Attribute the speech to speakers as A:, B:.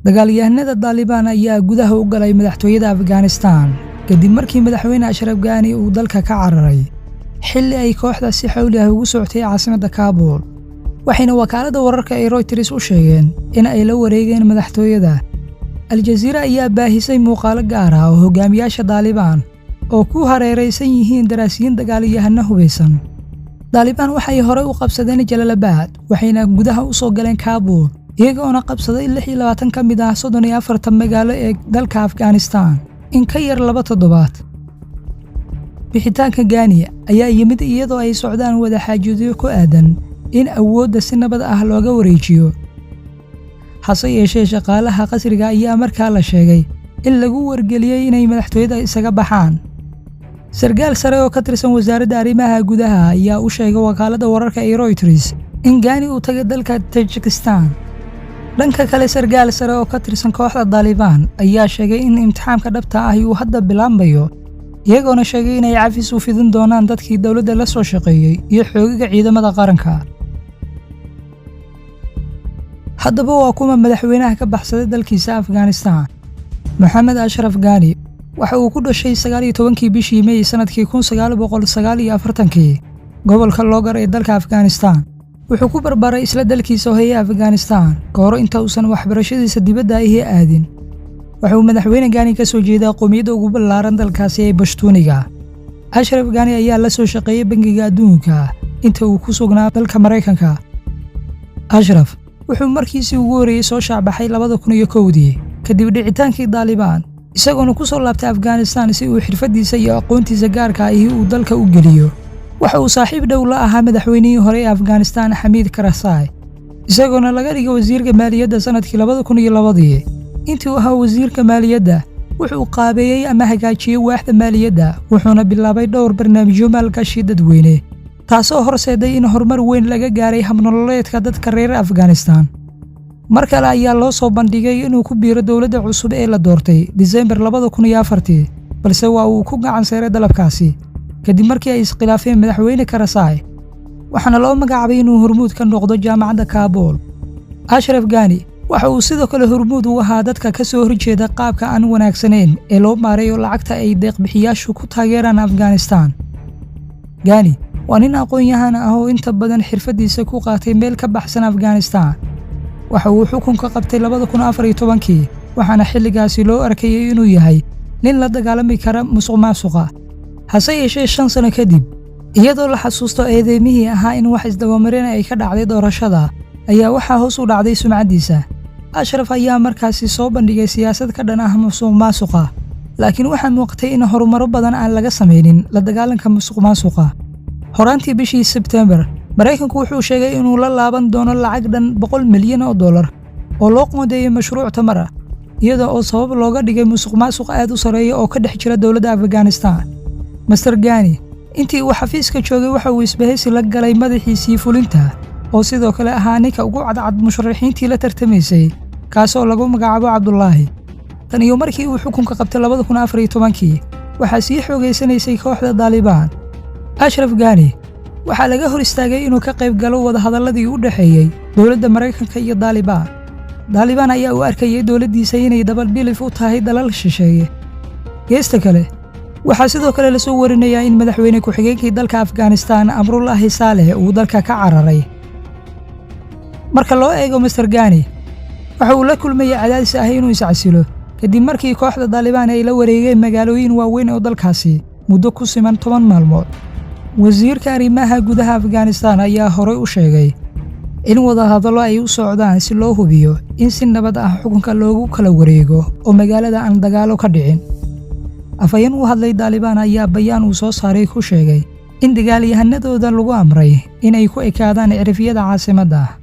A: Dagaalyahanada Daalibaan ayaa gudaha u galay madaxtooyada Afghanistan kadib markii Madaxweyne Ashraf Gaani uu dalka ka cararay, xilli ay kooxda si xawli ah ugu socotay caasimadda Kaabuul. Waxayna wakaaladda wararka ee Reuters u sheegeen in ay la wareegeen madaxtooyada. Aljaziira ayaa baahisay muuqaalo gaar ah oo hogaamiyaasha Daalibaan oo ku hareeraysan yihiin daraasiyiin dagaalyahano hubaysan. Daalibaan waxay horey u qabsadeen Jalalabaad, waxayna gudaha u soo galeen Kaabuul, iyagoona qabsaday 26 ka mid ah 34 magaalo ee dalka Afghanistan in ka yar 2 toddobaad. Bixitaanka Gaani ayaa yimid iyadoo ay socdaan wadaxaajoodyo ku aadan in awoodda si nabad ah looga wareejiyo. Hase yeeshee, shaqaalaha qasriga ayaa markaa la sheegay in lagu wargeliyey inay madaxtooyada isaga baxaan. Sarkaal sare oo ka tirsan wasaaradda arrimaha gudaha ayaa u sheegay wakaaladda wararka ee Reuters in Gaani uu tagay dalka Tajikistan. Dhanka kale, sarkaal sare oo ka tirsan kooxda Daalibaan ayaa sheegay in imtixaamka dhabta ahi uu hadda bilaabmayo, iyagoona sheegay inay cafis u fidin doonaan dadkii dowladda la soo shaqeeyey iyo xoogaga ciidamada qaranka. Haddaba, waa kuma madaxweynaha ka baxsaday dalkiisa Afghanistan? Moxamed Ashraf Gaani waxa uu ku dhashay 19-kii bishii Mey sannadkii 1949-kii gobolka Loogar ee dalka Afghanistan. Wuxuu ku barbaaray isla dalkiisa hooye Afghanistan ka hor inta uusan waxbarashadiisa dibadda ahi aadin. Wuxuu Madaxweyne Gaani ka soo jeedaa qowmiyadda ugu ballaaran dalkaasi ee Bashtuuniga. Ashraf Gaani ayaa la soo shaqeeyey Bangiga Adduunka inta uu ku sugnaa dalka Maraykanka. Ashraf wuxuu markiisii ugu horreeyey soo shaacbaxay 2001-dii kadib dhicitaankii Daalibaan, isagoona ku soo laabtay Afghanistan si uu xirfaddiisa iyo aqoontiisa gaarka ahi uu dalka u geliyo. Waxa uu saaxiib dhow la ahaa madaxweynihii hore ee Afghanistan, Xamiid Karzai, isagoona laga dhigay wasiirka maaliyadda sannadkii 2002-dii. Intii uu ahaa wasiirka maaliyadda, wuxuu qaabeeyey ama hagaajiyey waaxda maaliyadda, wuxuuna bilaabay dhowr barnaamijyo maalgashi dadweyne, taasoo horseeday in horumar weyn laga gaaray habnololeedka dadka reer Afghanistan. Mar kale ayaa loo soo bandhigay inuu ku biiro dowladda cusub ee la doortay Disembar 2004-tii, balse waa uu ku gacan seeray dalabkaasi kadib markii ay iskhilaafeen Madaxweyne Karzai. Waxaana loo magacaabay inuu hormuud ka noqdo Jaamacadda Kaabuul. Ashraf Gani waxa uu sidoo kale hormuud u ahaa dadka ka soo horjeeda qaabka aan wanaagsanayn ee loo maareeyo lacagta ay deeqbixiyaashu ku taageeraan Afghanistan. Gani waa nin aqoon-yahan ah oo inta badan xirfaddiisa ku qaatay meel ka baxsan Afghanistan. Waxa uu xukunka qabtay 2014-kii, waxaana xilligaasi loo arkayay inuu yahay nin la dagaalami kara musuqmaasuqa. Hase yeeshee, 5 sano kadib, iyadoo la xasuusto eedeymihii ahaa in wax isdabamarin ay ka dhacday doorashada, ayaa waxaa hoos u dhacday sumcaddiisa. Ashraf ayaa markaasi soo bandhigay siyaasad ka dhan ah musuqmaasuqa, laakiin waxaa muuqatay in horumaro badan aan laga samaynin la dagaalanka musuqmaasuqa. Horaantii bishii Sebtembar, Maraykanku wuxuu sheegay inuu la laaban doono lacag dhan 100 milyan oo dollar oo loo qoondeeyey mashruuc tamar ah, iyada oo sabab looga dhigay musuqmaasuq aad u sarreeya oo ka dhex jira dowladda Afghanistan. Mister Gani intii uu xafiiska joogay waxa uu isbahaysi la galay madaxiisii fulinta, oo sidoo kale ahaa ninka ugu cadcad musharaxiintii la tartamaysay, kaasoo lagu magacaabo Cabdulaahi. Tan iyo markii uu xukunka qabtay 2014-kii, waxaa sii xoogaysanaysay kooxda Daalibaan. Ashraf Gani waxaa laga hor istaagay inuu ka qayb galo wadahadalladii u dhexeeyey dowladda Maraykanka iyo Daalibaan. Daalibaan ayaa u arkayay dowladdiisa inay dabadhilif u tahay dalal shisheeye. Geesta kale, waxaa sidoo kale lasoo warinayaa in madaxweyne ku-xigeenkii dalka Afghanistan, Amrullaahi Saaleh, uu dalka ka cararay. Marka loo eego Mister Gani, waxa uu la kulmayay cadaadis ah inuu iscasilo kadib markii kooxda Daalibaan ay la wareegeen magaalooyin waaweyn oo dalkaasi muddo ku siman 10 maalmood. Wasiirka arrimaha gudaha Afghanistan ayaa horey u sheegay in wadahadallo ay u socdaan si loo hubiyo in si nabad ah xukunka loogu kala wareego oo magaalada aan dagaallo ka dhicin. Afhayeen u hadlay Daalibaan ayaa bayaan uu soo saaray ku sheegay in dagaalyahanadooda lagu amray inay ku ekaadaan cirifyada caasimadda.